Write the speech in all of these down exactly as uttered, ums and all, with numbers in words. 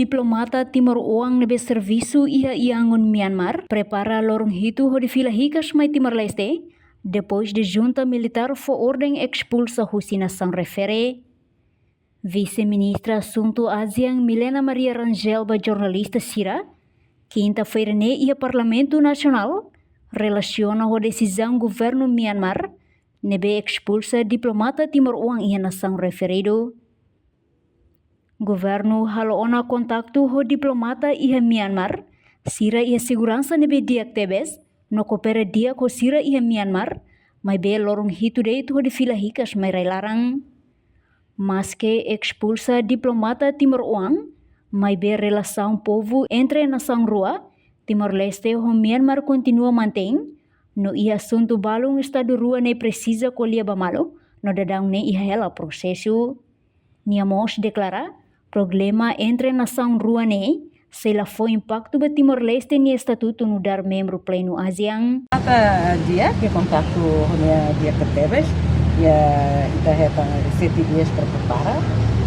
Diplomata timoroan ne'ebé servisu iha Yangon, Myanmar, prepara loron hitu hodi fila hikas mai Timor-Leste, depois de junta militár fó orden ekspulsa husi nasaun refere. Vise-Ministra Asuntu ASEAN Milena Maria Rangel ba jornalista sira, kinta-feira ne'e iha Parlamentu Nasionál, relasiona ho desizaun governu Myanmar ne'ebé ekspulsa diplomata timoroan iha nasaun referidu. Governu halo ona kontaktu ho diplomata iha Myanmar sira iha seguransa ne'ebé di'ak tebes, no koopera di'ak ho sira iha Myanmar, maibé loron hitu de'it hodi fila hikas mai rai-laran. Maske ekspulsa diplomata timoroan, maibé relasaun povu entre nasaun rua, Timor-Leste ho Myanmar, kontinua mantein, no iha asuntu balun estadu rua ne'e presiza ko'alia ba malu, no daudaun ne'e iha hela prosesu. Nia mós deklara, problema entre nasaun rua ne'e sei la fó impaktu ba Timor-Leste nia estatutu nu'udar membru plenu ASEAN. Ata dia ke kontaktu ho nia di'ak tebes, ita hetan sete dias para prepara,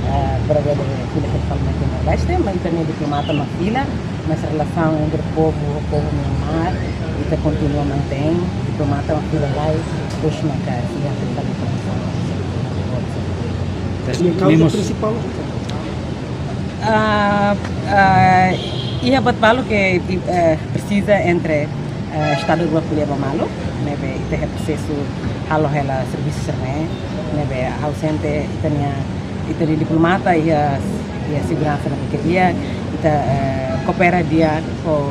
eh, para bele fila fali mai Timor-Leste, maibé ita-nia diplomata mak fila, mas relasaun entre povu, povu Myanmar, ita kontinua mantein, diplomata mak fila lai, terus maka siga fila fali. Terus, e a causa memos principal? Ah, ah, iha buat balu ke, eh, presiza entre, eh, estadu rua ko'alia ba malu, ne'ebé ita iha prosesu halo hela servisu sira-ne'e, ne'ebé ha'u sente ita-nia, ita-nia diplomata iha, iha seguransa ne'ebé di'ak, ita, eh, koopera di'ak ho,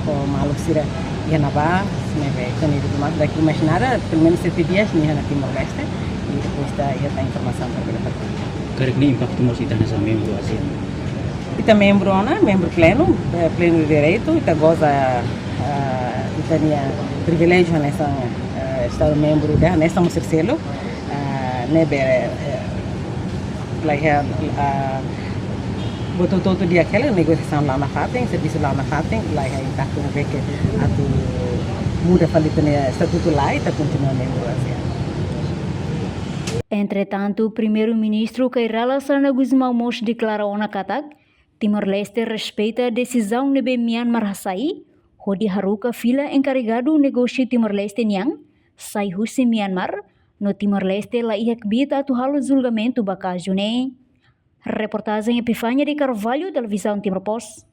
ho maluk sira iha ne'ebá, ne'ebé ita-nia diplomata daki mais nada, pelumenus sete dias nia iha Timor-Leste, i depois ita iha tan informasaun para bele partilha. Karik ne'e impaktu mós ita hanesan membru ASEAN? Ita membru ona, membru plenu, eh, plenu de direitu, ita goza, ah, ita-nia priviléjiu hanesan, eh, estadu membru ida, hanesan mós terseiro, ah, ne'ebé, eh, la iha, ah, buat hotu-hotu di'ak hela, negosiasaun la'o nafatin, servisu la'o nafatin, la iha impaktu ne'ebé ke atu muda fali ita-nia estatutu lae, ita kontinua membru ASEAN. Entretantu, Primeiru-Ministru Kay Rala Xanana Gusmão mós deklara ona katak Timor-Leste respeita desizaun ne'ebé Myanmar hasai, hodi haruka fila enkarregadu negósiu Timor-Leste nian sai husi Myanmar, no Timor-Leste la iha kbiit atu halo julgamentu ba kazu ne'e. Reportajen Epifania de Carvalho, Televizaun Timor Post.